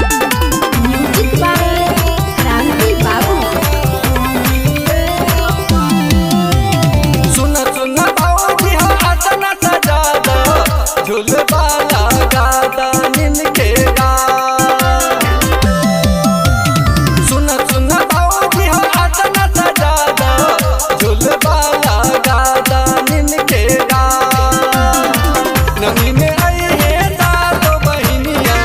Music by क्रांति बाबू। सुन सुन भौजी हो आसन सजादा, झूलबा लगादा निनके डार। सुन सुन भौजी हो आसन सजादा, झूलबा लगादा निनके डार। नमी में आई है सातो बहिनिया,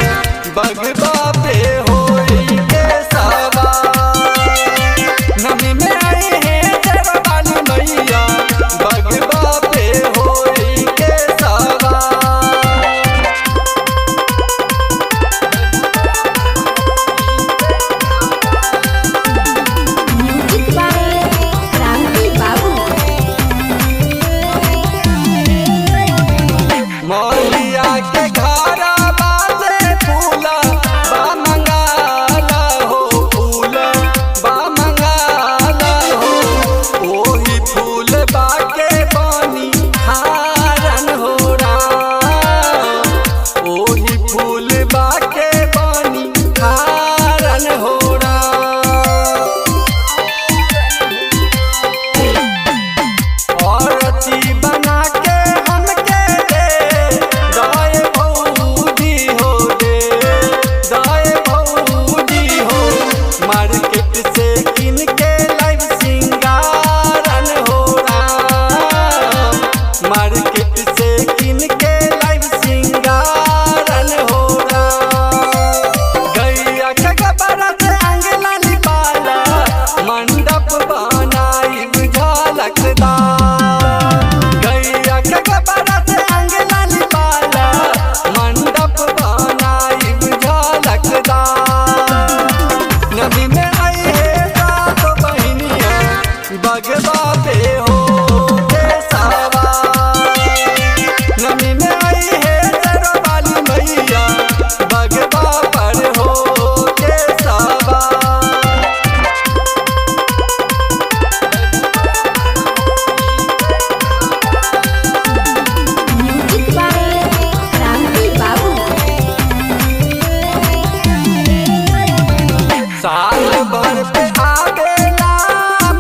बगबा पे होई के सवार। नमी में आई है शेरवाली मैया, बगबा पे होई के सवार। म्यूजिक बाय क्रांति बाबू। मौलिया के घरा बाजे फूला बा मंगाला हो, फूल बा मंगाला हो, ओही फूल बा के बनी हारन हो राम। ओही फूल बा के बनी हारन हो राम। औरती बना के हमके दे दाए भौजी हो, दे दाए भौजी हो, मार्केट से किन के लाइव सिंगारन हो राम। मार्केट से किन के लाइव सिंगारन हो राम। गैया के गबरा से अंगना लिपाला, मंडप बनाई झलकदार। गैया के गबरा से अंगना लिपाला, मंडप बनाई झलकदार। नदी में आई है सात बहिनिया, बगबा पे हो के सवार। नमी में आई है शेरवाली मैया, बगबा पर हो के सवार। म्यूजिक बाय क्रांति बाबू। साल भर पे आवेला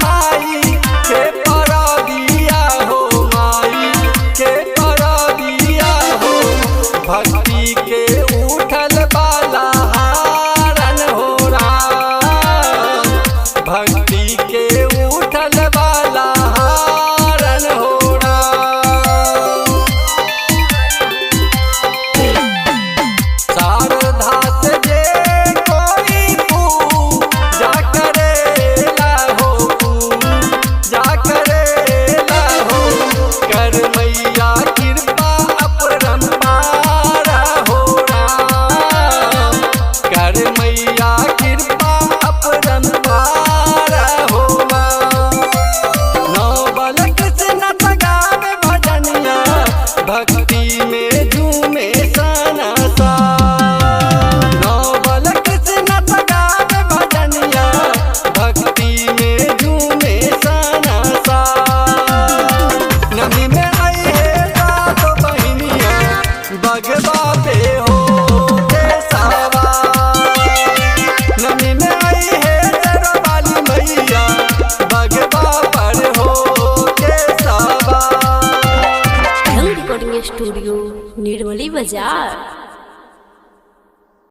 माई के परबिया हो, माई के परबिया हो, भक्ति के उठल बाला हारन हो राम। भक्ति के उठल बाला हारन हो राम। शारदा से जे कोई पूजा करेला हो, पूजा करेला हो, कर मैया कृपा अपरंपार हो राम। कर मैया कृपा अपरंपार हो राम। नौबल कृष्ण गावे भजनिया, भक्ति में झूमे सना सा। नौबल कृष्ण गावे भजनिया, भक्ति में झूमे सना सा। नमी में आई है सात बहिनिया, बगबा पे हो के सवार। नमी में आई है शेरवाली मैया, बगबा पर हो के सवार। रंग रिकॉर्डिंग स्टूडियो, निर्मली बाजार।